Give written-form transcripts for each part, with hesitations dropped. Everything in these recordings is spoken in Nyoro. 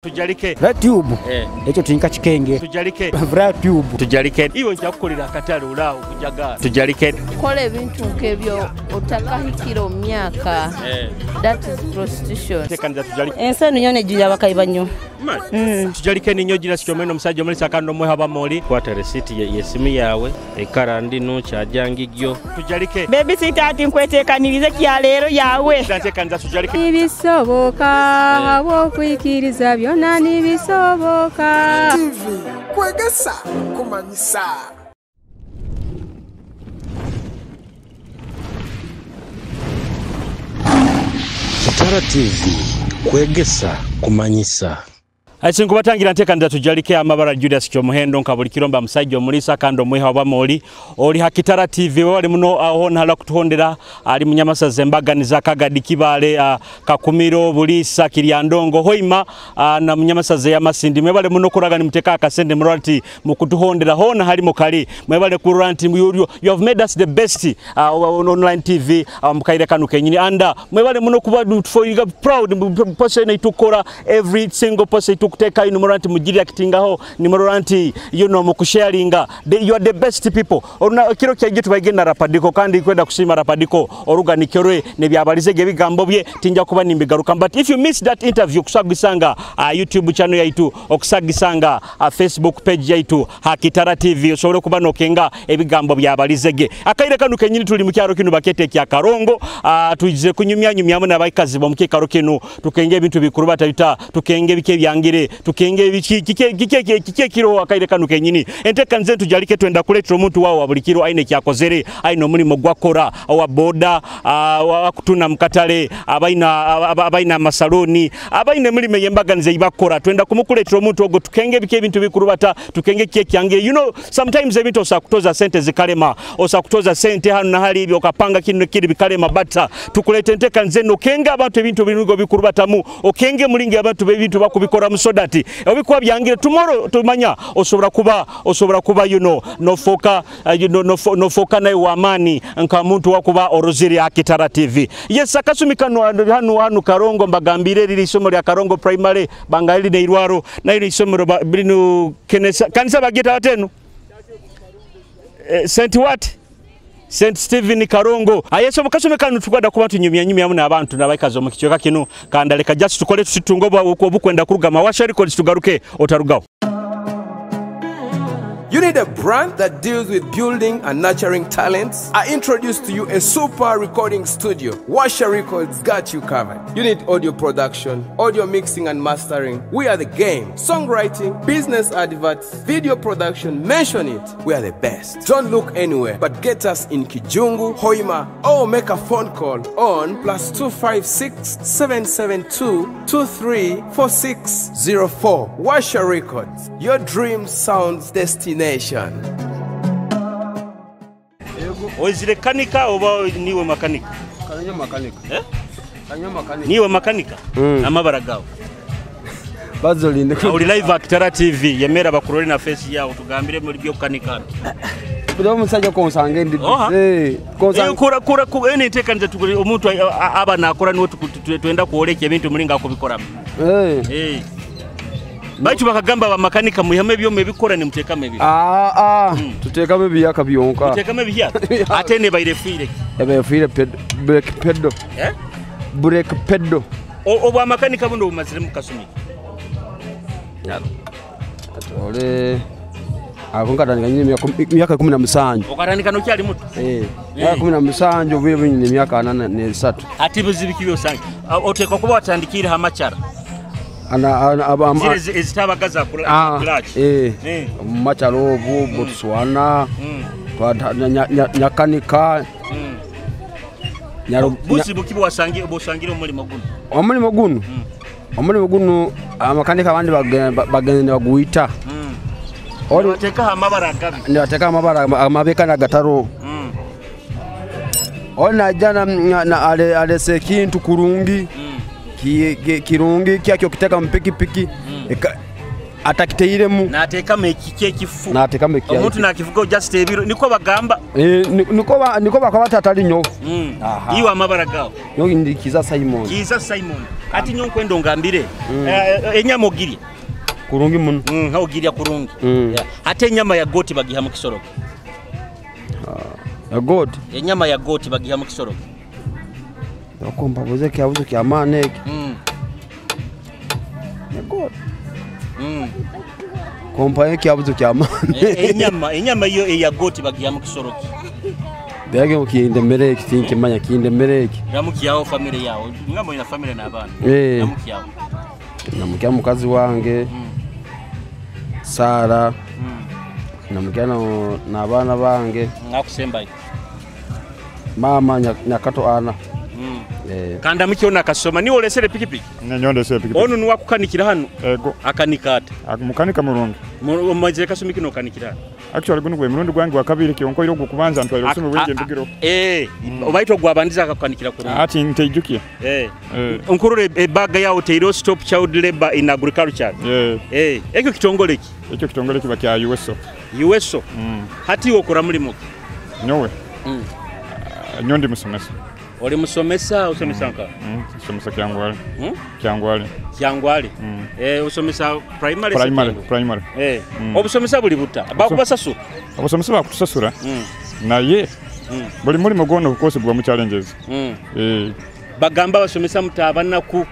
Tujalike Tube ekyo tinka kikenge tujalike Tube tujalike iwe njakukolera akatale olaawo kujaga tujalike kola ebintu nk'ebyo otakahikira omu myaka. That is prostitution. Tekanza tujalike ensi eno yona ejjulira abakayi banyo. Tujalike ninyo gira sikyomeno omusajja omulisa kandi omweha bamoli kwata receipt yesimu yawe ekara ndino kyajangijjo tujalike baby sitter ati nkwetekanirize kyaleero yawe tekanza tujalike nibisoboka habwokwikiriza byonna nibisoboka. TV kwegesa kumanyisa. Kitara TV kwegesa kumanyisa. Aisi nkubatangira ntekanza tujalike amabara Julius Kyomuhendo nka buli kiromba musajja omulisa kandi omweha bamoli oli Hakitara TV wali muno aho nhala kutuhondera ali munyamasa zembaganiza Kagadi Kibale Kakumiro Bulisa Kiryandongo Hoima na munyamasa ya Masindi mwebale muno kuraga nimuteka akasende murati mukutuhondera hona hali mukali mwebale kuranti you have made us the best online TV mukaire kanu kenyini anda mwebale muno kuba for you proud post ina itukora every single post tukuteka ino muranti mujiri akitingaho ni muranti you know mukusharinga you are the best people oruna kiro kyaje tubagenda Rapadiko kandi kwenda kusima Rapadiko oruganikirwe nebyabalize ebigambo bye tinja kuba nimbigaruka but if you miss that interview kusagisanga YouTube channel yaitu okusagisanga Facebook page yaitu Hakitara TV osobole kuba nokenga ebigambo byabalizege akaire kanu kenyini tuli mu kyaro kinu bakete kya Karongo tuize kunyumya nyumyamu n'abakazi bo mu kikaro kinu tukenge ebintu bikuru batayita tukenge bike byange tukenge kike kiro akaire kanu kenyini enteka nze tujalike twenda kuletera omuntu wawo buli kiro aine kyakozere aine omulimo gwakora owa boda wakutuna mukatale abaina amasaloni abaine mulimo yembaganize ibakora twenda kumukuletera omuntu ogo tukenge bike ebintu bikurubata tukenge kike kyange you know sometimes ebintu osakutoza sente zikalema osakutoza sente hano na hali ibyo okapanga kino kiri bikalema bata tukulete enteka nze nokenga abantu ebintu birugo bikurubatamu okenge mulinge abantu bebintu bakubikora so that obikuwa byangire tomorrow tumanya osobola kuba you know no foka you know no foka naye wamani nka muntu wakuba oroziri Hakitara TV. Yes akasumi kano hanu Karongo mbagambire lili isomo lya Karongo Primary bangali ne irwaro na ili isomero binu kanisa bagita watenu Saint what St. Stephen Karongo. Ayeso mukasome kanu tukwada kuba tunyumya nyumya muna abantu n'abakazi mu kichoka kino kandaleka just tukole tusitungo obukwenda kurugama Washa Records tugaruke otarugaho. You need a brand that deals with building and nurturing talents? I introduce to you a super recording studio. Washa Records got you covered. You need audio production, audio mixing and mastering. We are the game. Songwriting, business adverts, video production, mention it. We are the best. Don't look anywhere, but get us in Kijungu, Hoima, or make a phone call on +256 772 234604. Washa Records, your dream sounds destination. Ozire kanika oba niwe makanika? Kanyo makanika. Eh? Kanyo makanika. Niwe makanika? Amabara gawo. Bazolinde. Uli live Hakitara TV yemera bakurole na face yao tugambire muri byo kanika. Kuda omusajja konsange ndi. Eh, konsange. Kura kura ene ntekanze tukuri omuntu aba nakora niwe twenda kuoleka ebintu mulinga kubikora. Eh. Eh. Baitu bakagamba bamakanika muhame byome bikora ni mutekame ebi. Tutekame ebiyaka byonka. Tutekame ebiyaka. Ate ne bairefire. Ebairefire brake pedal. Eh? Brake pedal. Obwa makanika buno bumazire mu kasumi. Atole ako nkatandika nyine myaka 17. Okatandika no kyali muto. Eh. Myaka 17 obire binyine myaka 43. Ati buzibiki byosanga. Otekwa kuba watandikira hamachara. Ana ezitabagaza kulachi. Eh. Macharo obu Botswana. Nyakanika. Busi bukibo wasangira bosangira omulimo guno. Omulimo guno. Omulimo guno amakanika abandi bagenda baguita. Bateka amabara gabi. Bateka amabara amabeka na gataro. Ona jana na alese kintu kurungi. Kirungi kyakyo kiteka mpikipiki. Atakiteiremu. Nateekamu ekiki ekifu. Nateekamu ekiki. Omuntu nakivuga just ebiro niko bagamba. Niko bakaba tatali nyo. Iwe amabara gawo. Nyo ndi Kiza Simon. Kiza Simon. Ati nyo nkwendo ngambire. Enyama ogirya. Kurungi muno. Nka ogirya kurungi. Ate enyama ya goti bagiha mu kisoro. Ya goti. Enyama ya goti bagiha mu kisoro. Nakomba buze kyabuzo kya maana eki. Ya goti. Kompa kyabuzo kya maana. Enyama iyo eya goti bagiha mu kisoro. Byage mukinde eki tinkimanya kinde eki. Ramukiyaho family yawo. Ngamo ina family n'abana. Ramukiyaho. Namukia mukazi wange. Sara. Namukia n'abaana bange. Ngakusembayo. Mama Nyakato ana. Kanda mukiona akasoma niwe olesere pikipiki. Nyondesere pikipiki. Ono nuwa kukanikira hano. Ego. Akanikata. Mukanika murungi. Omazire kasumi kino kanikira. Actually guno gwe murundi gwange wa kabiri kyonko iro gukubanza ntwaire obusumu bwingi ndugiro. Obaito gwabandiza akakukanikira kurungi. Ati ntejukiye. Nkurure ebaga yawo teiro stop child labor in agriculture. Ekyo kitongole ki? Ekyo kitongole kiba kya USO. USO. Hati okora mulimo ki? Nyowe. Nyondi musomesa. Oli musomesa, usomesa nka? Usomesa Kyangwale. Kyangwale. Kyangwale. Usomesa primary? Primary. Obusomesa buli buta. Bakubasasura? Obusomesa bakutusasura. Naye buli mulimo gwona okukosa gwa mu challenges. Bagamba basomesa mutabanaku.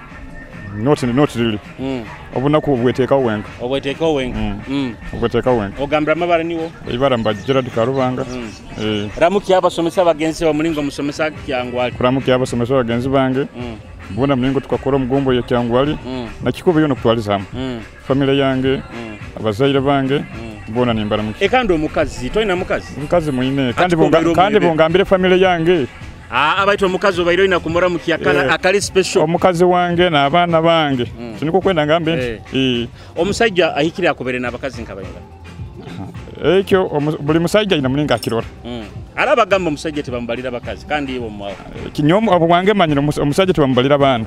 Not really. Obunaku obweteekawo wenka. Obweteekawo wenka. Obweteekawo wenka. Ogambira amabara niwo? Ibara mba Gerard Karubanga. Ramuki abasomesa bagenzi ba mulingo musomesa Kyangwali. Kuramuki abasomesa bagenzi bange. Mbona mulingo tukakora omugombo ya Kyangwali. Na kikuba yono kutwaliza hamwe. Family yange, abazaire bange, mbona nimbaramuki. Ekandi omukazi, toyina mukazi? Mukazi muine. Kandi bongambire family yange. Abaitwa omukazi obaire oyina kumora mu kyakala akali special. Omukazi wange n'abaana bange. Tiniko kwenda ngambe nti. Omusajja ahikire akobere n'abakazi nkabayinga. Ekyo buli musajja ina mulinga akirora. Arabagamba omusajja tebamubalira bakazi kandi ibo mwawo. Kinyomo abo wange manyira omusajja tebamubalira abaana.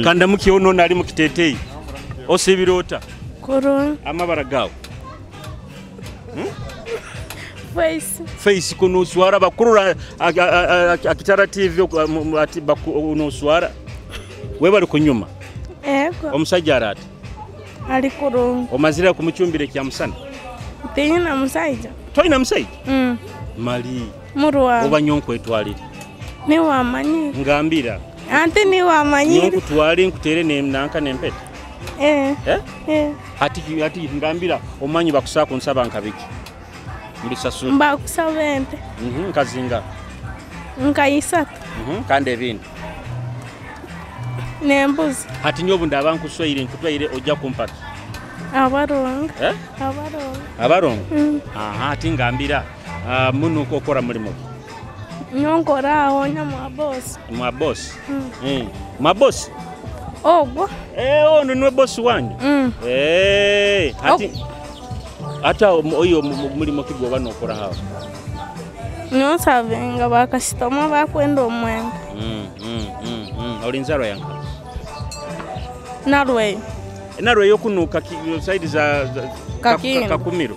Kanda mukiono nali mukiteteyi. Osibirota. Kurungi. Amabara gawo. Face. Face kuno swara bakurura akitara TV ati bakuno swara. We bali kunyuma. Ego. Omusajja arati. Ali kurungi. Omazira kumuchumbire kya musana. Teyina musajja. Toyina musajja? Mali. Murwa. Oba nyonko etwalire. Ni wamanyi. Ngambira. Ante ni wamanyi. Nyonko twali nkutere ne nanka nempeta. Ati ngambira omanyi bakusaka nsaba nkabiki. Mbisasula. Mbakusaba ente. Nkazinga. Nkayisatu. Kandi ebindi. Nembuzi. Ati nyobu ndaba nkuswaire nkutwaire ojja kumpaka. Abarongo. Abarongo. Abarongo. Aha, ati ngambira muno okora mulimo. Nyonkora aho nya mwa boss. Mwa boss. Mwa boss. Ogwo. Ono niwe boss wanyu. Ati ata oyo mulimo kigwa bano okora hawo. Nyosavenga bakasitoma bakwenda omwenge. Olinzaro yanka. Narwe. Narwe yokunuka side za Kakumiro.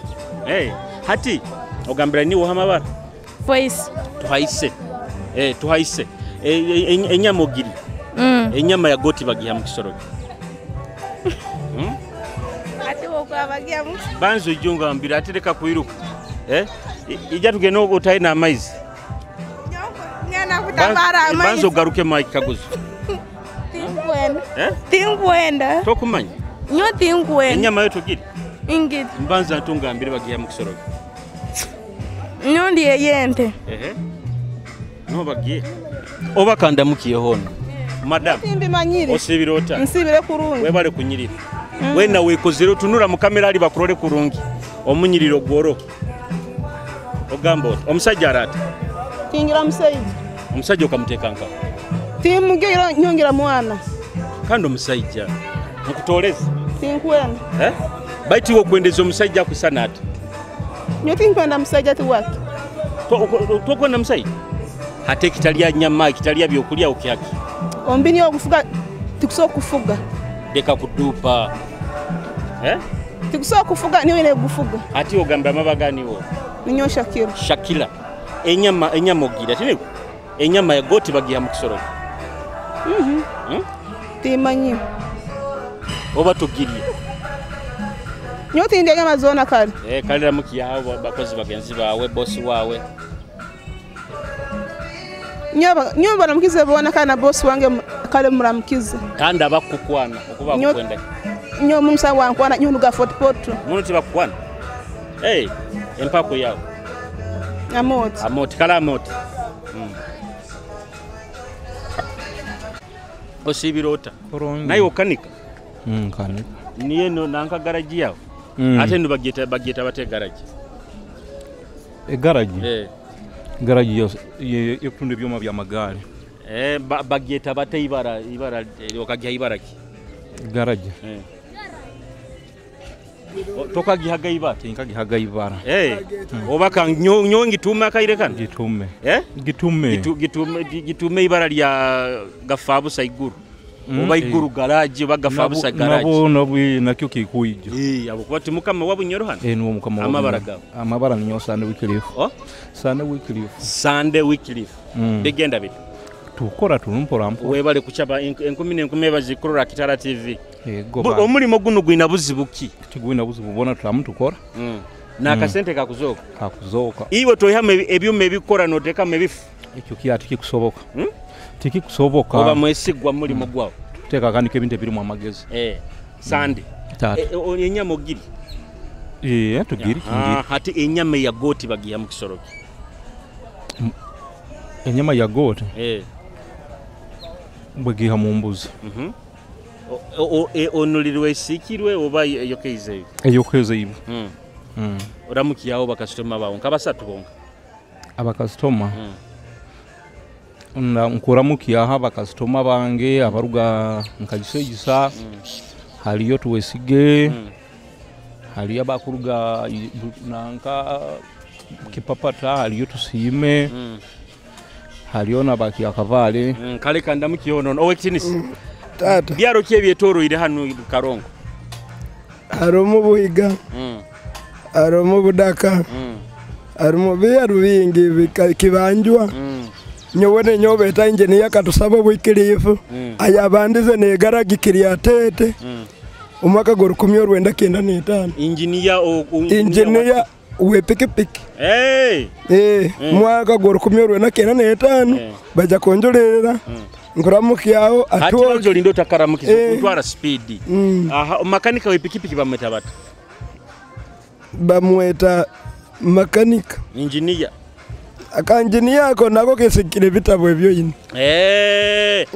Hati ogambira niwo hamabara. Face. Tuhaise. Tuhaise. Enyama ogiri. Enyama ya goti bagiha mu kisoro. Ati wokabagiha mu. Banzo ijunga mbira atereka kuiruka. Ija tugenda otaye na amaizi. Ngena kutabara amaizi. Banzo garuke Mike Kaguzo. Tinkwenda. Tinkwenda. Tokumanya. Nyo tinkwenda. Enyama yo togiri. Ingiri. Mbanza ntungambire bagiha mu kisoro. Nyo ndiye yente. No bagiye. Oba kanda mukiye hono. Madam. Simbimanyire. Osibirota. Nsibire kurungi. Webale kunyirira. Wena wekozere tunura mu kamera ali bakurole kurungi. Omunyiriro gworo. Ogamba oti omusajja arata. Tingira musajja. Omusajja okamuteka nka. Timugira nyongira mwana. Kandi omusajja nkutoleza. Tinkwenda. Baiti wo kwendeza omusajja kusana ati. Nyo tinkwenda musajja tiwaki. Tokwenda musajja? Hate kitalya nyama, kitalya byokulya okyaki. Ombini okufuga tikusobola kufuga. Leka kudupa. Tikusobola kufuga niwe ine gufuga. Ati ogamba amabaga niwo. Ninyo Shakira. Shakira. Enyama ogira tiniko? Enyama ya goti bagiha mu kisoro. Timanyi. Oba tugirie. Nyo tindi enyama zona kale. Kalira mukiya habo bakozi bagenzi bawe bosi wawe. Nyo baramukize bona kana na bosi wange kale muramukize. Kandi abakukwana okuba kukwenda. Nyo mumusa wankwana nyo nuga Fort Portal. Muno tibakukwana. Hey, empako yawe. Amoti. Amoti kala amoti. Osibirota. Naye okanika. Nkanika. Niye no nanka garaji yawe. Ate ndo bagiyeta bate garaji. E garaji. Garaji yo yekutunda ebyoma bya magari. Bagiyeta bate ibara okagiha ibara ki? Garaji. Tokagihaga ibara. Tinkagihaga ibara. Oba ka nyo ngitume akairekana? Gitume. Gitume. Gitume ibara lya Gafabusa iguru. Oba iguru garaji oba Gafabusa garaji. Nabo nabo nakyo kikuija. Abo kuba timukama wabunyoro hano. Nuwo mukama. Amabara gawe. Amabara ninyo Sunday Wycliffe. Oh? Sunday Wycliffe. Sunday Wycliffe. Bigenda bit. Tukora turumpora mpo. Webale kuchaba enkumi n'enkumi bazikurura Kitara TV. Omulimo guno gwina buzibu ki? Tigwina buzibu bona tulamu tukora. N'akasente kakuzoka. Kakuzoka. Iwe toyihama ebyuma ebikora n'oteekamu ebifu. Ekyo kya tikikusoboka. Tikikusoboka. Oba mwesigwa mulimo gwawo. Tuteeka akandika ebintu ebirimu amagezi. Sande. Enyama ogiri. Tugiri. Ate enyama ya goti bagiha mu kisoro ki? Enyama ya goti? Bagiha mu mbuzi. Onulirwe esikirwe oba eyokeizeyo? Eyokeizeyo. Oramukiyawo bakasitoma bawo nka basatu bonka. Abakasitoma? Nkuramukiyaho abakasitoma bange abaruga nkagisegisa haliyo tuwesige haliyo abakuruga nanka kipapata haliyo tusiime haliyo nabakyakavale. Kale kandamukiyono owekitinisi. Tata. Byaro ki ebyetoroire hano Karongo? Harimu Buhiga, harimu Budaka, harimu byaro bingi kibanjwa. Nyowe nyowe beta engineer katusaba Wycliffe ayabandize negaragi kiryatete omwaka gwa 1995. Engineer we pikipiki. Mwaka gwa 1995 baja konjolera. Nkuramukiyaho atuwa ati lindo takaramukiza kutwara speed. Aha, makanika we pikipiki bamweta bata? Bamweta makanika engineer. Akanjinia ako nako kesikire bitabo ebyo yino.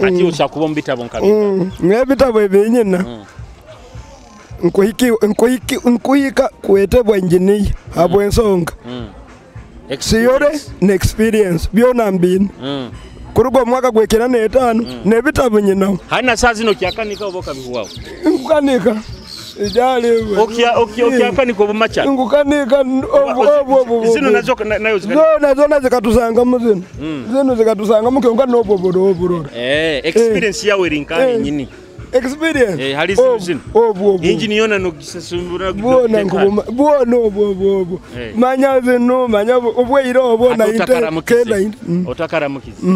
Ati usakuba mu bitabo nkabita. Ng'ebitabo ebinyina. Nkuhika kwetebwa engineer habw'ensonga. Siyore ne experience byona mbina. Kurugo mwaka gwe 95 n'ebitabo nyina. Hana saa zino kyakanika oba okabihuwawo? Nkukanika. Ijali. Okyakanika obumacha. Nkukanika obwo. Zino nazo nayo zikanika. Zona zikatusanga mu zino. Zino zikatusanga mu kyonka n'obwo obwo. Experience yawe eri nkani nyini. Experience. Hali zino zino. Obwo. Engine yona no gisasumbura. Bwona nkubuma. Bwona obwo. Manya zino manya obweiro obwo na inte. Otakaramukiza.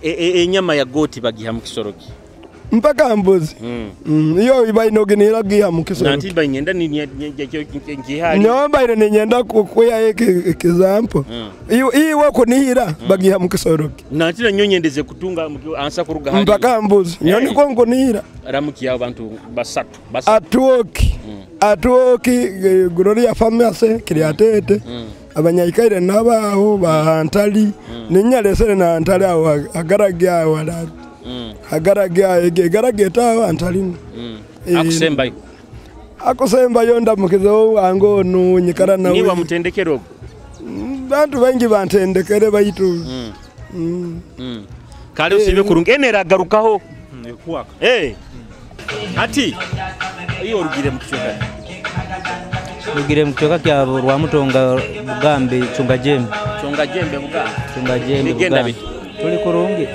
Enyama ya goti bagiha mu kisoro ki? Mpaka mbuzi. Iyo iba inogenera giha mu kisoro. Nanti banyenda ni ngihali. No baire ninyenda kuya example. Iyo iwe kunihira bagiha mu kisoro. Nanti nanyonyendeze kutunga ansa kuruga hali. Mpaka mbuzi. Nyoni kongo nihira. Ramuki yao bantu basatu. Atuoki. Atuoki Gloria Pharmacy Kiryatete. Abanyaikaire nabaho bahantali. Ninyalesere na antali awo agaragi awo ala. Agaragi agaragi tawa antali. Akusembayo. Akusembayo ndamukizo ango nu nyikara nawe. Niwa mutendekero. Bantu bangi bantendekere baitu. Kale usibe kurunga enera garukaho. Ekuwaka. Ati iyo orugire mu kichweka. Rugire mu kichweka kya Rwamutonga Bugambe Chunga Jembe. Chunga Jembe Bugambe. Chunga Jembe Bugambe. Tuli kurungi.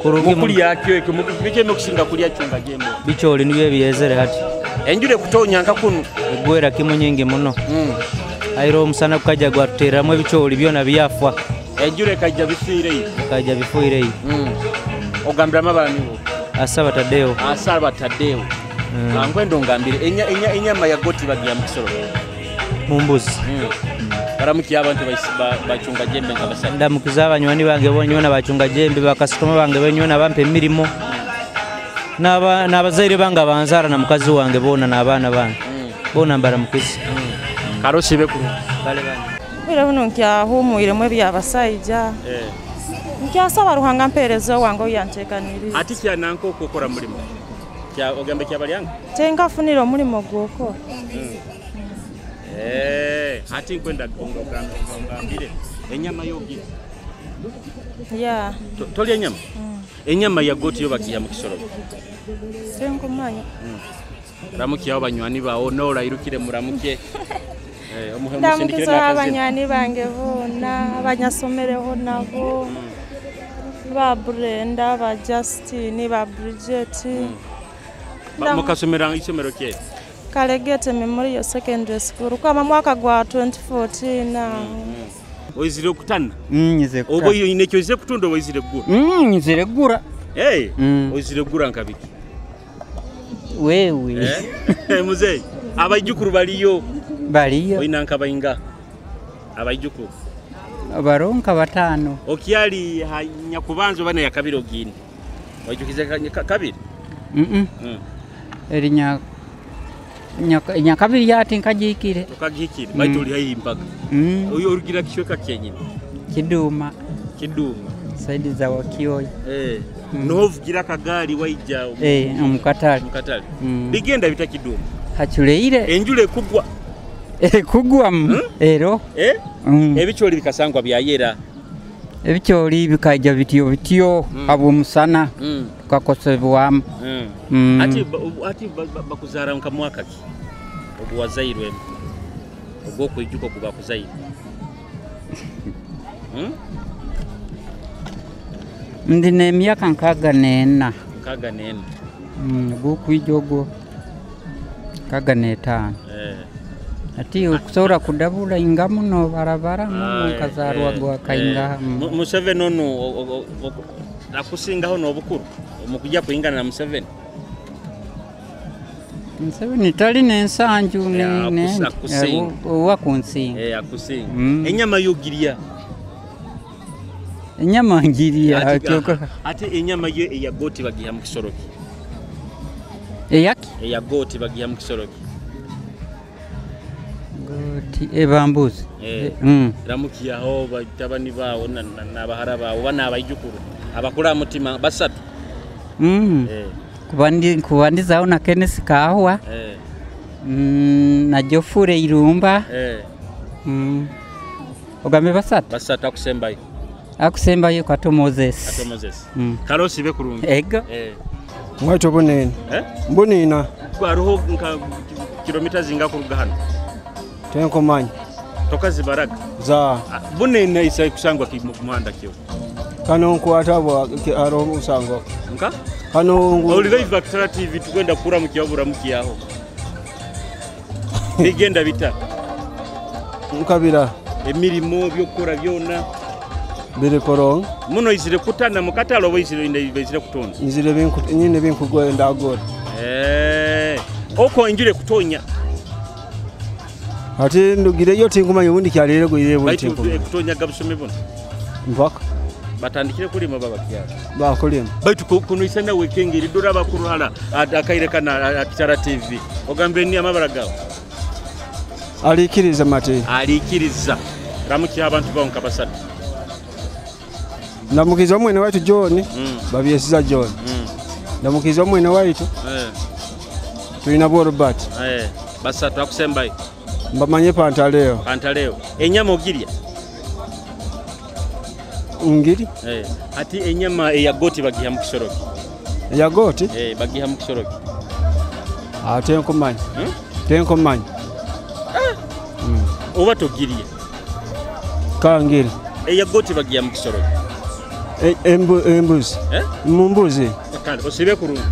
Kurungi mukuli yakyo ekyo mukubike mukusinga kulya Chunga Jembe. Bicholi niyo byezere hati. Enjura ekutonya nka kunu. Egwera kimu nyingi muno. Airo omusana gukaija gwatuteramu ebicoori byona byafa. Enjura ekaija bifiireyo. Ekaija bifiireyo. Ogambira amabara nibo. Asaba Tadeo. Asaba Tadeo. Nkwenda ongambire enyama ya goti bagiya mu kisoro. Mu mbuzi. Baramukiye abantu bacunga jembe nka basatu. Ndamukiza abanywani bange bonyona bacunga jembe, bakasitoma bange benyona bampa emirimo. N'abazaire bange abanzaara na mukazi wange boona n'abaana bange. Boona mbaramukiza. Karosi bekuru. Kale bana. Bwire buno nkyahumwiremu ebyabasaija. Nkyasaba Ruhanga mpeereza wange oyanteekaniriza. Ati kyananka okukora mulimo. Kya ogambe kyabalyanga? Tenkafunire omulimo gwokora. Ati nkwenda ongambire enyama yogi. Ya. Tolya enyama? Enyama ya goti yo bagiya mu kisoro. Tenkumanya. Ramukiye abo banywani bawo noora irukire muramuke. Omuhe musindikire Ndamukiza n'akazina. abanywani bange boona abanyasomereho nabo. Ba Brenda, ba Justine, ba Bridget. Mukasomera isomero kye? Kalegete Memorial Secondary School kwama mwaka gwa 2014 aho. Oizire okutana? Nyize Oba oyine ekyo oizire kutunda oba oizire kugura? Nzire kugura. Oizire kugura nka biki? Wewe. Muzeeyi, abaijukuru baliyo? Baliyo. Oyina nka bainga abaijukuru? Baronka 5. Okyali nyakubanza oba neyakabiri ogindi? Waijukize kabiri? Eri nyakabiri yati nkagihikire. Okagihikire, baitu oli haihi mpaka. Oyo orugira kishweka kyenyini? Kiduma. Kiduma. Saidi za Wakioyo. Novugira akagaali waija Omukatale. Mukatale. Bigenda bita Kiduma? Haculeire. Enjura ekugwa. Ekugwamu ero. Ebicoori bikasangwa byayera. Ebicoori bikaija bityo bityo habw'omusana tukakosebwamu. Ati bakuzaara nka mwaka ki? Ogwo wazairwemu. Ogw'okwijuka ogwo bakuzaire. Ndi n'emyaka 64. 64. Ogw'okwija ogwo 65. Ati okusobola kudabula inga muno barabara muno nkazaarwa gwa kainga. Museveni onu akusingaho n'obukuru omukujja kuyingana na Museveni. Museveni tali n'ensanju Akusinga. Owa kunsinga. Akusinga. Enyama yogirya. Enyama ngirya. Ate enyama ye eya goti bagiha mu kisoro ki? Eyaki? Eya goti bagiha mu kisoro ki? Goti ebambuzi. Ramukiyaho batabani bawo n'abahara bawo bana abaijukuru abakula mutima 3. Kubandizaho na Kenneth Kahwa. Na Jofure Irumba. Ogambe 3. 3 akusembayo. Akusembayo Kato Moses. Kato Moses. Karosi bekurungi. Ego. Mwacho bunene. Mbunina. Kwaruho nka kilomita zinga kuruga hano. Tenkomanya. Tokazibaraga. Za. Bunene isa kusangwa ki muhanda kyo. Kano nkwata bwa aro musango. Nka? Kano ngu. Oli live Kitara TV tukwenda kura mukiyabura mukiyaho. Bigenda bita. Nkabira. Emirimo byokora byona. Biri koronga. Muno izire kutana mukatalo oba izire kutonda. Nzire binku nyine binkugoye ndagora. Oko injire kutonya. Ati ndugireyo tinkumanya ubundi kyalire guyire bundi tinkumanya. Kutonya gabusome buno. Mpaka batandikire kulima baba kyalo. Bakulima. Baitu kuno isana wekengeri dora bakuruhala akairekana Kitara TV. Ogambe ni amabara gawo. Alikiriza mate. Alikiriza. Ramuki abantu bawo nka 3. Ndamukiza mwene waitu John. Babyesiza John. Ndamukiza mwene waitu. Tulina bo Robert. 3 akusembayo. Mbamanye Pantaleo. Pantaleo. Enyama ogirya? Ngiri. Ati enyama eya goti bagiha mu kisoro ki? Eya goti? Bagiha mu kisoro ki? Tenkomanya. Tenkomanya. Oba togirya? Kangiri. Eya goti bagiha mu kisoro ki? Embuzi. Mu mbuzi. Kandi osibe kurungi.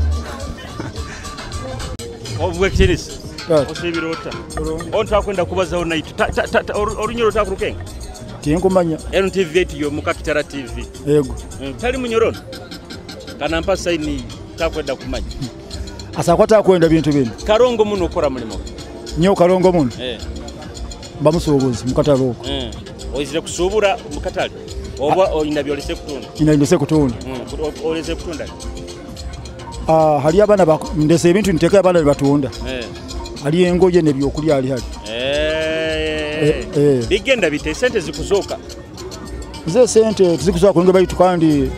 Obwekitinisa. Osibira ota. Ontakwenda kubazaho naitu. Orunyoro takurukenga. Tinkumanya. NTV yetu yo mukakitara TV. Yego. Tali munyorono. Kana mpa saini takwenda kumanya. Asakwata kwenda bintu bino. Karongo muno okora mulimo. Nyo karongo muno. Bamusubuzi mukatale oko. Oizire kusubura mukatale. Oba oyina byolese kutunda. Ina kutunda. Olese kutunda. Hali abana ndese ebintu nteka abana batunda. Hali engoye nebyokulya ali hali. Bigenda bite sente zikuzoka. Nze sente zikuzoka kulunge baitu kandi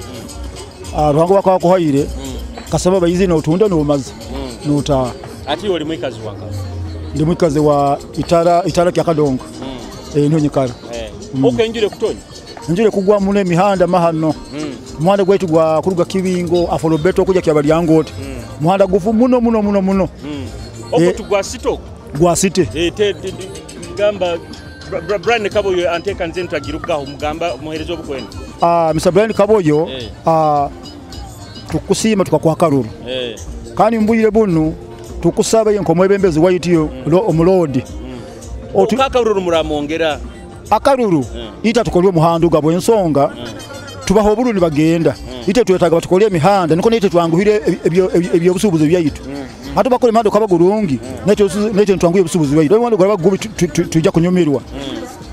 ruhango bakakuhaire. Kasaba bayizi n'otunda n'omaze. N'ota. Ati oli mwikazi wanka. Ndi mwikazi wa itara kya Kadongo. Niho nyikara. Okay, njure kutonya. Njure kugwa muno emihanda mahano. Muhanda gwaitu gwa kuruga Kibingo Afolobeto kuja Kyabalyangote. Muhanda gufu muno muno muno muno. Oko tugwa sito. Gwa site. Gamba Brian Kaboyo anteka nze ntagirukaho mugamba muherezo obukwenda. Mr. Brian Kaboyo tukusima tukakuha karuru. Kandi mbuyire bunu tukusaba yenko mwebembezi waitiyo omulodi. Okakaruru muramwongera. Akaruru ita tukolwe muhanda gabo ensonga tubaho obuluni bagenda. Ite twetaga batukole emihanda niko nite twanguhire ebyo busubuzi byaitu. Hatu bakole emihanda kabagurungi nete ntwanguye obusubuzi byaitu. Omuhanda gwaba gubi tujja kunyumirwa.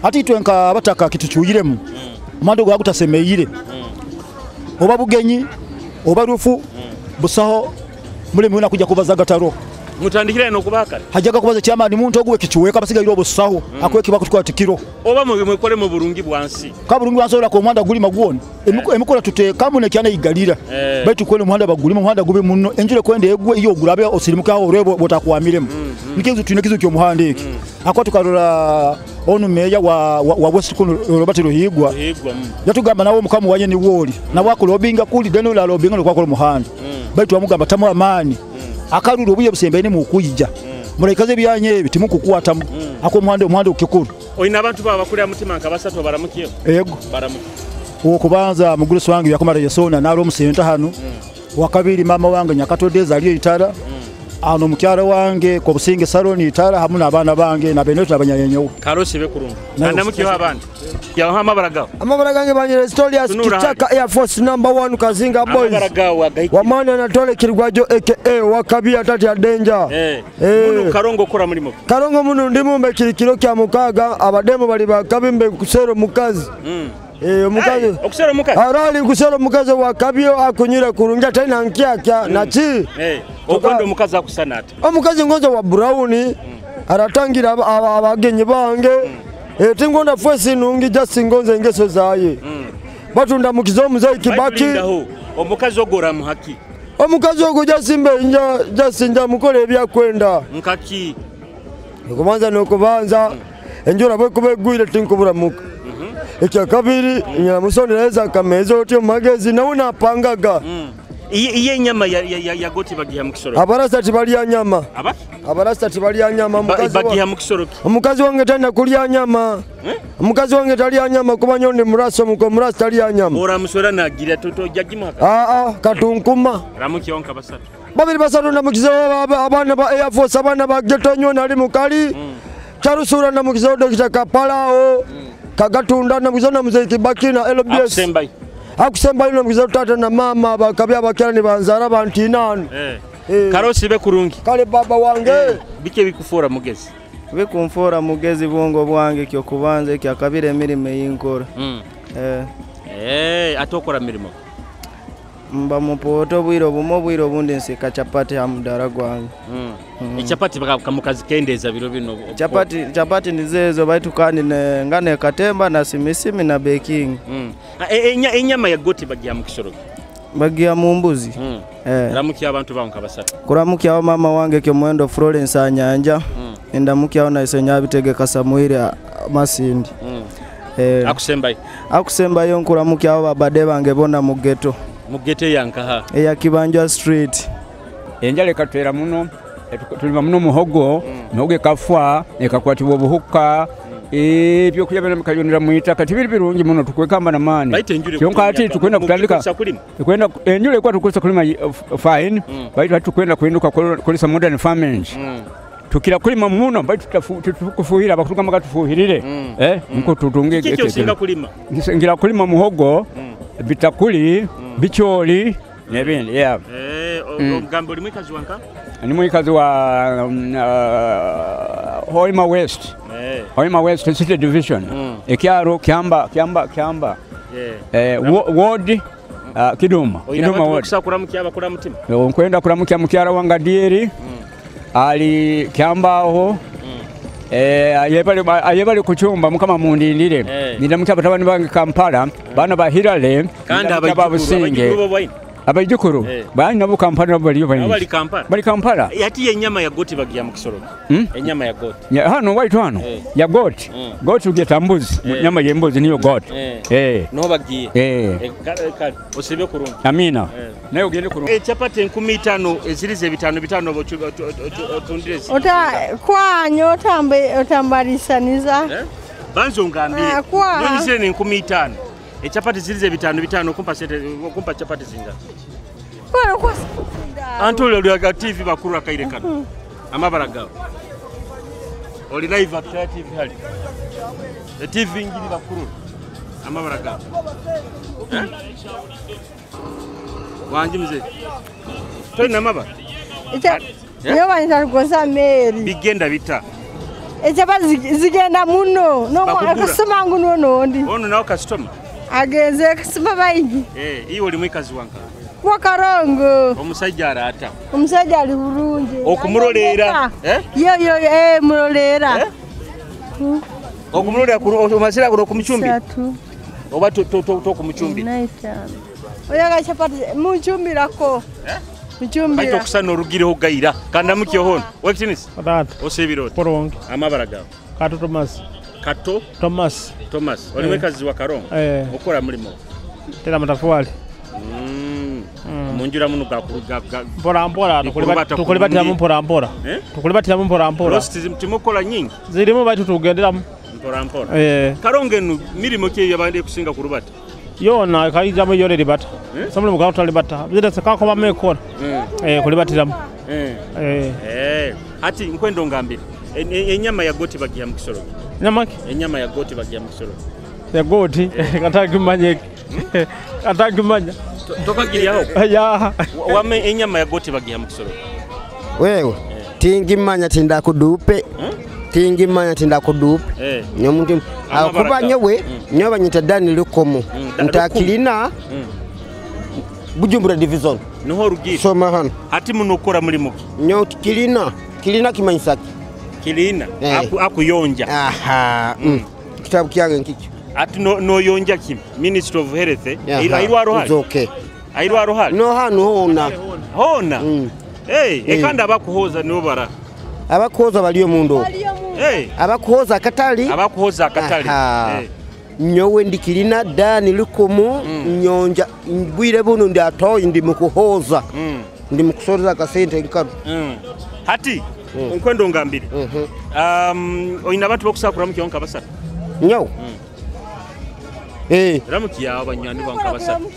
Ati itwe nka abataka kituchuyiremu. Omuhanda gwagutasemeire. Oba bugenyi oba rufu busaho mulemi wena kuja kubaza gataro. Mutandikira no kubaka. Hajaga kubaza chama ni muntu oguwe kichuweka basigaira obusaho akweki bakutwara tikiro. Oba mwekole mu burungi bwansi. Ka burungi bwansi ora ko muhanda gulima gwona. Emikola tutekamu ne kyana igalira. Baitu kwele muhanda bagulima muhanda gube muno enjure kwende egwe iyo gurabe osirimuka aho orebo botakwamiremu. Nikizu tunekizu kyo muhanda eki. Akwa tukarora onu meya wa West Kuno Robert Ruhigwa. Yatugamba nawo mukamu wanye ni woli. Na wakulobinga kuli deno la lobinga lokwakola muhanda. Baitu amugamba tamu amani. Akaruru obuye busembe ni mukuyija. Murekaze byanye ebi timukukwatamu. Ako muhanda ukikuru. Oyina abantu baba bakulya mutima nka basatu baramukiye. Yego. Baramukiye. Okubanza mugurusi wange yakomara yesona naro musenta hano. Wakabiri mama wange Nyakatodeza aliyo itara. Ano mukyara wange ko businge saloni itara hamwe n'abana bange na beneto abanyanyenyo. Karosi bekurungu. Anamukiye abandi. Yaho amabaragaho. Amabara gange banyere Stories Kitaka Air Force number 1 Kazinga Boys. Amabaragaho agahiki. Wamani anatole Kirwajo aka wakabia tati ya danger. Muno Karongo kora mulimo. Karongo muno ndimu mbe kirikiro kya mukaga abademo bali bakabimbe kusero mukazi. Omukazi. Okusero mukazi. Arali kusero mukazi wakabio akunyira kurungi tena nkiakya nachi. Okwendo omukazi akusana ati. Omukazi ngonzo wa brown aratangira abagenyi bange. Tingonda fwesi nungi just ngonze engeso zaye. Batunda mukizo muzeyi Kibaki. Omukazi ogora muhaki. Omukazi ogo jasimbe nja jasinja mukole ebyakwenda. Nkaki. Okubanza nokubanza enjura bwe kubegwire tinkubura muka. Ekya kabiri nyamusondereza kamezo otyo magezi nawe napangaga. Iye nyama ya goti bagiha mukisoro. Abarasta tibalya nyama. Aba? Abarasta tibalya nyama mukazi. Bagiha mukisoro. Omukazi wange tana kulya nyama. Omukazi wange talya nyama kuba nyonde muraso muko murasta talya nyama. Ora musora nagira toto jagimuhaka. Katunkuma. Ramuki onka basatu. Babiri basatu namukizo abana ba Air Force abana ba ghetto nyona ali mukali. Charusura namukizo Dr. Kapalao. Kagatunda namukizo na Mzee Kibaki na LBS. Akusembai. Akusemba ino mkizo tata na mama bakabya bakera ni banzara bantinani. Karosi be kurungi. Kale baba wange. Bike bikufora mugezi. Bikumfora mugezi bwongo bwange kyo kubanza kya kabire emirimo yinkora. Atokora mirimo. Mba mupoto bwiro bumo bwiro bundi nsika chapati hamudara gwange. Echapati bakamukazi kendeza biro bino. Chapati nizezo baitu kandi ngane katemba na simisimi na baking. Enyama ya goti bagiha mukisoro. Bagiha mu mbuzi. Ramuki abantu banka basatu. Kuramuki awo mama wange kyo mwendo Florence Anyanja. Ndamuki awo na isenya bitegeka Samuel Masindi. Akusembayo. Akusembayo nkuramuki awo babade bange bona mu ghetto. Mugete yankaha. Eya Kibanja Street. Enjala ekatwera muno, tulima muno muhogo, muhogo ekafwa, ekakwatibwa obuhuka, Ebyokulya byona bikayonera mu itaka tibiri birungi muno tukwekamba namaani. Kyonka ati tukwenda kutandika tukwenda enjura ekuwa tukozesa kulima fine baitu hati tukwenda kuhinduka kukozesa modern farming. Tukira kulima muno baitu tukufuhira abakutugamba katufuhirire nko tutunge kiki kulima ngira kulima muhogo bitakuli bicholi nebindi yeah. Omugambo oli mwikazi wanka? Ni mwikazi wa Hoima West. Hoima West City Division. Ekyaro Kyamba Kyamba Kyamba. Ward Kiduma. Kiduma ward. Kuramukya abakura mutima. Nkwenda kuramukya mukyara wanga Dieri. Ali Kyambaho. Ayebale kuchumba mukama mundindire. Nindamukia batabani bange Kampala, bana ba Hirale, kandi ababusinge. Abaijukuru bani nabo Kampala nabo baliyo bani. Bali Kampala. Bali Kampala. Yati enyama ya goti bagiya mu kisoro. Enyama ya goti. Ya hano waitu hano. Ya goti. Goti ugeta mbuzi. Nyama ya mbuzi niyo goti. No bagiye. Osibe kurungi. Amina. Nayo ugende kurungi. Chapati 15 ezirize bitano bitano otundire. Ota kwanyo otambe otambarisaniza. Banzo ngambire. Nonyisire ni 15. Chapati zirize bitano bitano kumpa sente kumpa chapati zinga. Kwa kwa Antole oli TV bakuru akaire kano. Amabara gawe. Oli live at TV hali. The TV ngiri bakuru. Amabara gawe. Wanji mzee. Toi na mabara. Icha nyoba nitarugoza meri. Bigenda bita. Chapati zigenda muno. No kasoma nguno nondi. Ono nawo customer. Agenze kasoma baingi. Iwe oli mwikazi wanka. Kwa Karongo. Omusajja arata. Omusajja ali bulungi. Okumulolera. Yo yo mulolera. Okumulolera omasira kuno kumuchumbi. Oba to kumuchumbi. Oyaga chapati muchumbirako. Muchumbira. Baito kusana orugireho gaira. Kanda mukyo hono. Wekitinis. Osebiro. Korongo. Amabara gawe. Kato Thomas. Kato Thomas. Thomas. Oli mwikazi wa Karongo. Okora mulimo. Tera matafwali. Munjura muno ga mpora mpora tukulibatiramu mpora mpora. Tukulibatiramu mpora mpora. Rosti timokola nyingi. Zirimu baitu tugenderamu mpora mpora. Karongo enu mirimo ki yabande kusinga kurubata. Yona kaijamu yone libata. Samuli mugabo talibata. Bizira sakako bamekora. Kulibatiramu. Ati nkwendo ngambire. Enyama ya goti bagiya mu kisoro. Nyama ki? Enyama ya goti bagiya mu kisoro. Ya goti katagimanye. Katagimanya. Tokagiriyaho. Ya. Wame enyama ya goti bagiya mu kisoro. Wewe tingimanya tindakudupe. Tingimanya tindakudupe. Nyomuntu akuba nyewe nyoba nyita Dani Lukomo. Ntakilina Bujumbura division. Niho rugira. Soma hano. Ati munokora mulimo ki? Nyo kilina. Kilina kimanyisaki. Kilina akuyonja. Aha. Kitabu kyange nkiki. Ati no yonja kim Ministry of Health airwaro hali. Okay. Airwaro hali. No hano hona. Hona. Ekanda abakuhoza nibo bara. Abakuhoza baliyo mundo. Abakuhoza akatali. Abakuhoza akatali. Nyowe ndikilina Dani Lukomo nyonja bwire buno ndi atoyi ndi mukuhoza. Ndi mukusoreza kasente nkadu. Hati nkwendo ngambire. Oyina abantu bokusakura mukyo nka basatu. Nyo. Ramukiya abanywani banka basatu.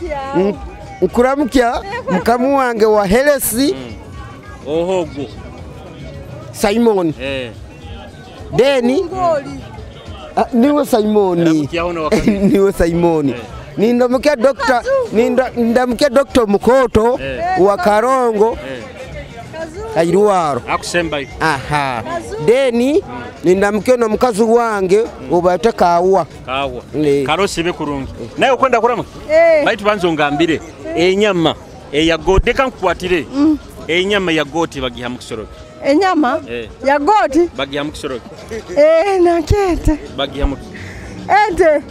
Nkuramukya mukamu wange wa Helesi. Ohogo. Simon. Deni. Niwe Simoni. Niwe Simoni. Nindamukia doctor, nindamukia doctor Mukoto wa Karongo. Airuwaro. Akusemba. Aha. Deni nindamukia na mukazi wange obayita Kawa. Kawa. Karosi be kurungi. Naye okwenda kuramuka? Baitu banzo ngambire enyama eya goti reka nkukwatire. Enyama ya goti bagiha mu kisoro. Enyama ya goti bagiha mu kisoro. Nakete. Bagiha mu Ente.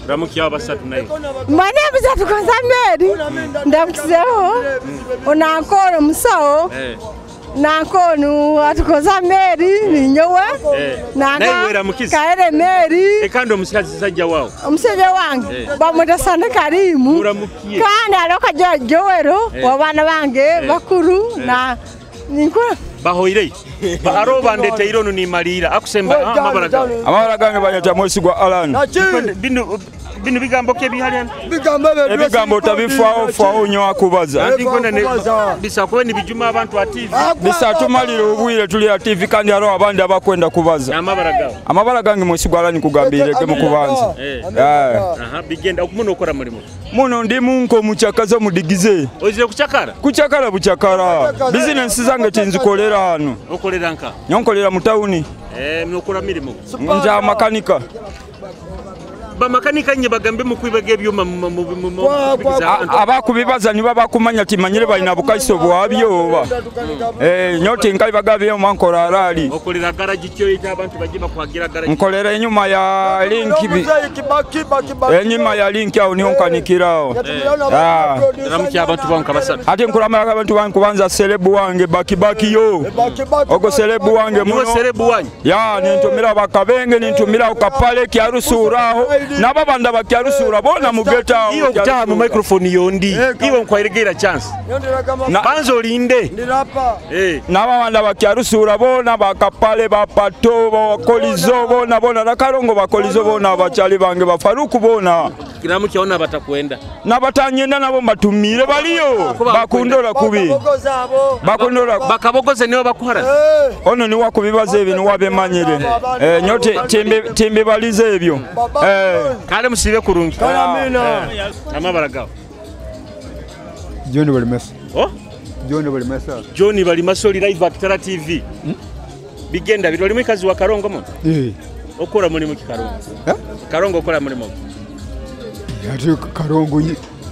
Ramukia abasatu naye. Mane bisatu kwanza meri. Ndamukizeho. Onankoro musawo. Nankonu atukoza meri ninyowe. Nanga kaere meri. Ekando omusajja sajja wawo. Omusajja wange bamweta Sande Karimu. Kandi aloka Jowero wabana bange bakuru na ninkura. Bahoire. Aro bandeteire onu nimalira akusemba amabara gawe. Amabara gange banyeta Mwesigwa Alan. Bino bigambo ke bihali hano? Ebigambo tabifaawo faawo nnyo akubaza. Bisakuba nibijuma abantu ativi. Bisatumalira obwire tuli ativi kandi hariho abandi abakwenda kubaza. Amabara gawe. Amabara gange Mwesigwa Alan kugambirege mukubanza. Aha bigenda muno okora mulimo. Muno ndi munko muchakaza mudigize. Ozire kuchakara? Kuchakara buchakara. Bizinensi zange tinzikolera hano. Okolera nka? Nyonkolera mu tawuni. Mnokora mirimo. Nja makanika. Bamakanika nye bagambe mukwibega ebyuma abakubibaza niba bakumanya timanyire balina bukaiso bwabyo oba nyote nkai bagabye mankora arali okolera garage kyo ita abantu baje bakwagira garage nkolera enyuma ya link enyuma ya link awo niyo nkanikirawo ramukya abantu banka basatu ate nkuramala abantu banku kubanza selebu wange bakibaki yo ogo selebu wange muno selebu wange ya nintumira bakabenge nintumira ukapale kyarusuraho nababanda bakyarusura bona mugeta iyo kutaha mu microphone yondi iwe nkwairegera chance banzo olinde nababanda bakyarusura bona bakapale bapato bakolizo bona bona nakarongo bakolizo bona abachali bange bafaruku bona kiramukyona batakwenda nabatanyenda nabo mbatumire baliyo bakundora kubi bakundora bakabogoze niwe bakuhara ono ni wakubibaza ebintu wabemanyire nyote timbe balize ebyo kale musibe kurungi amabara gawe John Balimasa. Oh? John Balimasa. John Balimasa oli live at TV. Bigenda biri oli mukazi wa Karongo muno? Okora mulimu ki Karongo? Karongo okora mulimu ki? Ate Karongo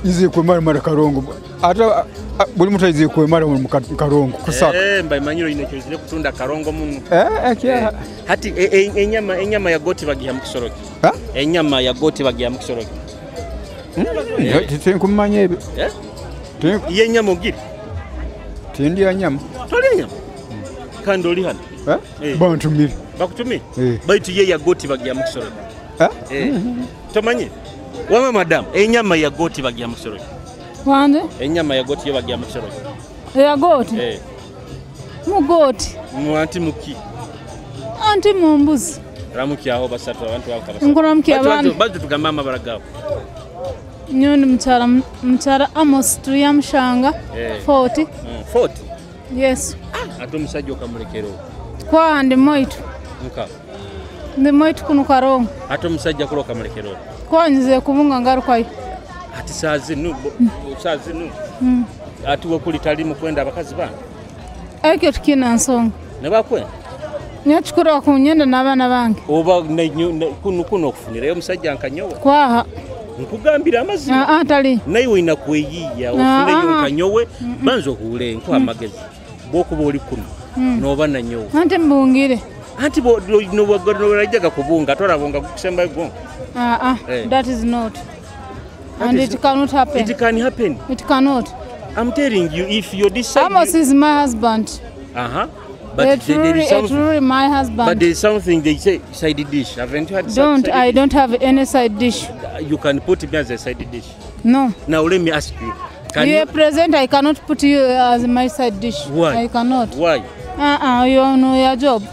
ize kwemara mara Karongo. Ate buli muntu ize kwemara mu Karongo kusaka. Mba imanyiro ine kyozire kutunda Karongo muno. Hati enyama ya goti bagiha mu kisoroki. Enyama ya goti bagiha mu kisoroki. Tinkumanya ebyo. Ye nyama ogira? Tindya nyama. Tolya nyama? Kandi oli hano? Bantumire. Bakutumire? Baitu ye ya goti bagiha mu kisoroki. Tomanyi? Wama madam, enyama ya goti bagiha mu kisoroki. Wande? Enyama ya goti yo bagiha mu kisoroki. Ya goti? Mu goti. Mu anti muki? Anti mu mbuzi. Ramukyaho basatu abantu bakabasa. Nkuramukya abantu. Batu tugamba amabara gaabo. Nyoni mchara Amos Tuyamushanga 40. 40? Yes. Ate omusajja okamulekera Kwa ndi moitu. Nka. Ndi moitu kuno Karongo. Ate omusajja kulo okamulekera Kwa nzize kubunga ngarukayo. Ati saa zinu saa zinu. Ati wekuli talimu kwenda abakazi bange. Ekyo tukina nsonga. Ne bakwenda? Nyachukura kunyenda n'abaana bange. Oba kuno okufunirayo omusajja nkanyowe. Kwaha. Nkugambira amazima. Tali. Naye olina kweyiiya ofuneyo nkanyowe banza ohuule nkuha amagezi bw'okuba oli kuno n'oba nanyowe. Anti mbungire. Anti nolajjaga kubunga tolabunga gukusembayo gwonka. That is not. And it cannot happen. It can happen. It cannot. I'm telling you, if you decide. Amos is my husband. But there is something, truly my husband. But there is something they say side dish. Haven't you had Don't side I dish? Don't have any side dish. You can put me as a side dish. No. Now let me ask you. Can you present? I cannot put you as my side dish. Why? I cannot. Why? You know your job.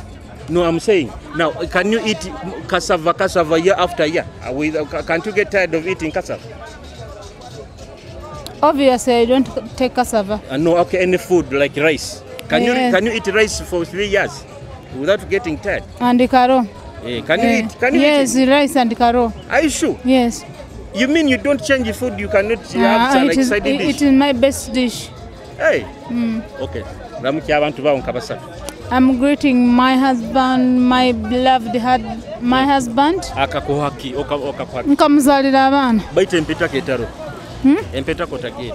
No, I'm saying now. Can you eat cassava year after year? Can't you get tired of eating cassava? Obviously, I don't take cassava. No, okay. Any food like rice. Can you eat rice for 3 years without getting tired? And karo. Can you eat? Can you yes, eat it? Rice and karo. Are you sure? Yes. You mean you don't change the food? You cannot have like side dish? It is my best dish. Hey. Okay. I'm greeting my husband, my beloved my husband. Akakuhaki, okakuhaki. Nkamuzalira abaana. Baite empeta ketaro. Empeta kotagie.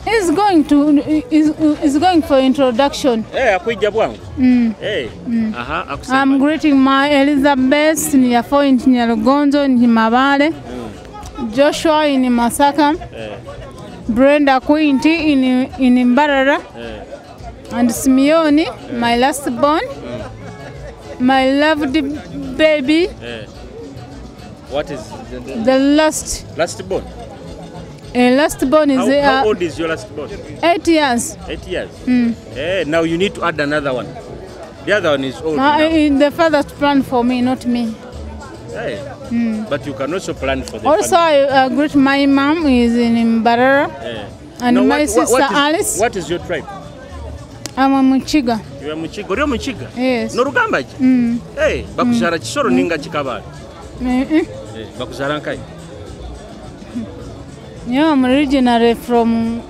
He's going to is going for introduction. Akuija bwangu. Aha, I'm greeting my Elizabeth Nyafo in Nyarugonzo in Mabale. Joshua in Masaka. Brenda Quinty in Mbarara. And Simeone, my last born. My loved baby. What is the last born? Last born is How old is your last born? 8 years. 8 years. Now you need to add another one. The other one is old. Now. The father's plan for me, not me. Hey. But you can also plan for the Also, family. I greet my mom is in Mbarara. And Now, my sister Alice. What is your tribe? I'm a Muchiga. You are Muchiga. Ori Muchiga? Yes. Norugamba ki? Hey, bakuzara Kisoro ninga Kikabale. Hey, bakuzara nkai? Yeah, I'm originally from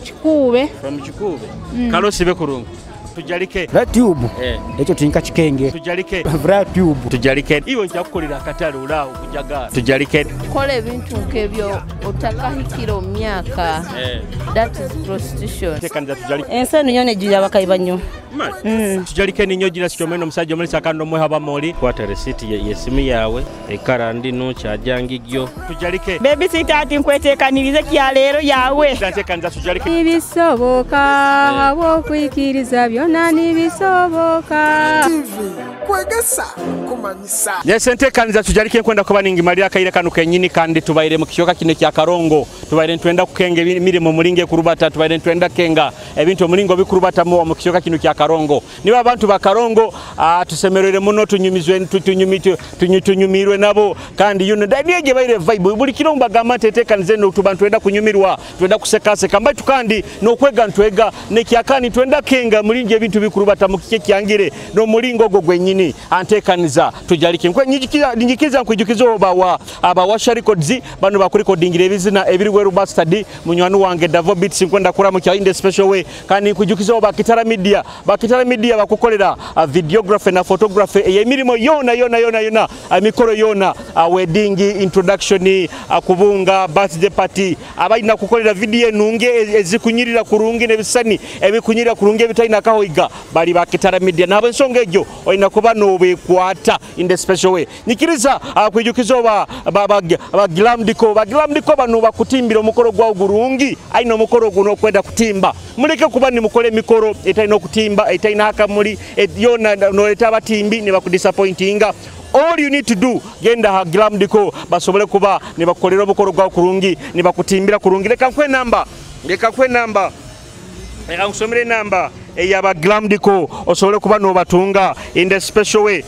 Kikuube. From Kikuube. Kalosibe kurungu. Tujalike. Tube. Ekyo tinka kikenge. Tujalike. Tube. Tujalike. Iwe njakukolera akatale olaawo kujaga. Tujalike. Kola ebintu nk'ebyo otakahikira omu myaka. That is prostitution. Ensi eno yona ejjulira abakayi nnyo. Tujalike ninyo gira sikyomeno omusajja omulisa kandi omweha bamoli. Kwata receipt yesimu yawe ekara ndino kyajangijjo. Tujalike. Baby sita nkweteekanirize kya leero yawe. Nteekaniza tujalike. Nibisoboka habwokwikiriza byonna nibisoboka. TV kwegesa kumanyisa. Yes, nteekaniza tujalike nkwenda kuba ningimalira akaire kano kenyini kandi tubaire mu kisyoka kino kya Karongo. Tubaire ntwenda kukenga emirimo mulinge kurubata, tubaire ntwenda kenga ebintu omulingo bikurubata mu kisyoka kino kya Karongo. Niba abantu ba Karongo tusemerere muno tunyumizwe tunyumirwe nabo kandi yuno ndaniye baire vibe buli kiro mbagamba ntetekanize no tuba ntwenda kunyumirwa, twenda kusekaseka mbaitu kandi nokwega ntwega nekyakani twenda kenga mulinge ebintu bikurubata mu kike kyangire no mulingo ogwo gwenyini antekaniza tujalike. Nyikiza nkwijukiza obawa abawasha records bano bakurekodingira ebizina ebiri weru bastard munywani wange Davo Beats nkwenda kuramu kya in the special way kandi nkwijukiza oba Kitara Media. Bakitara Media bakukolera videography na photography emirimo yona yona yona yona mikoro yona wedding introduction kubunga birthday party abalina kukolera video enunge ezikunyirira kurungi nebisani ebikunyirira kurungi ebitalina kahoiga bali Bakitara Media nabo ensonga egyo olina kuba nobekwata in the special way. Nyikiriza kwijukiza oba baglamdiko bano bakutimbira omukoro gwa gurungi aina omukoro guno okwenda kutimba muleke kuba nimukole emikoro etalina okutimba etalina akamuli yona noleta abatimbi ne bakudisappointinga. All you need to do genda ha Glamdiko basobole kuba ne bakolera omukoro gwa kurungi ne bakutimbira kurungi. Leka nkwe namba, leka nkusomere namba eyaba Glamdiko osobole kuba nobatunga in the special way.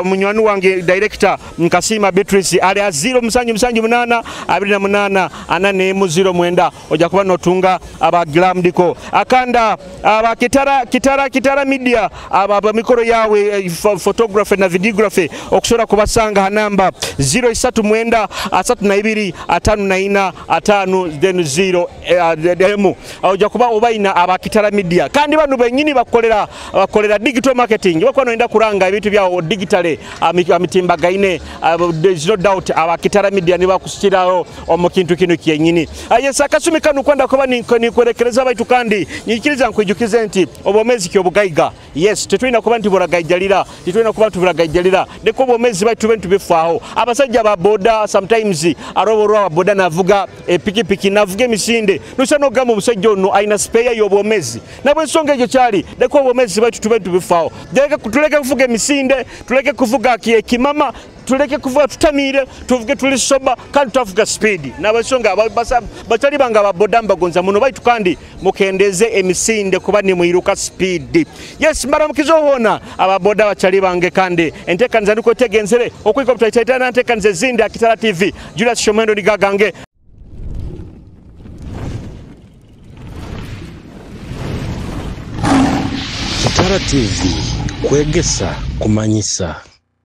Munywani wange director Nkasima Beatrice ali a 0 7 7 8 28 4 0 9 ojja kuba notunga aba Glamdiko. Akanda aba Kitara Media aba mikoro yawe photography na videography okusobola kubasanga namba 0 3 9 32 54 5 then 0 emu ojja kuba obaina aba Kitara Media kandi bano benyini bakolera digital marketing bakwano enda kuranga ebintu byawo digitally amitimbagaine. There's no doubt aba Kitara Media ni bakusirawo omukintu kino kyenyini. Yes, akasumi kanu kwenda kuba nikwerekereza baitu kandi nyikiriza nkwijukize nti obomezi kyobugaiga. Yes, tetulina kuba nti buragaijalira, tetulina kuba tubiragaijalira ndeko obomezi baitu bentu bifaaho. Abasajja ba boda sometimes aroborwa ba boda navuga epikipiki navuga emisinde nusano gamba omusajja ono aina spare y'obomezi nabwe ensonga egyo kyali ndeko obomezi baitu tubentu bifaaho. Tuleke kuvuga emisinde, tuleke kuvuga kimama, tuleke kuvuga tutamire, tuvuge tuli soba kandi tutavuga speed. Nabasonga batali banga baboda mbagonza muno baitu kandi mukendeze emisinde kuba ni mwiruka speed. Yes, mbaramukizo hona ababoda bachali bange kandi enteekaniza ndiko tegenzere okwiko mutaitaitana enteekaniza ezindi Kitara TV. Julius Shomendo nigagange. Kitara TV kwegesa kumanyisa.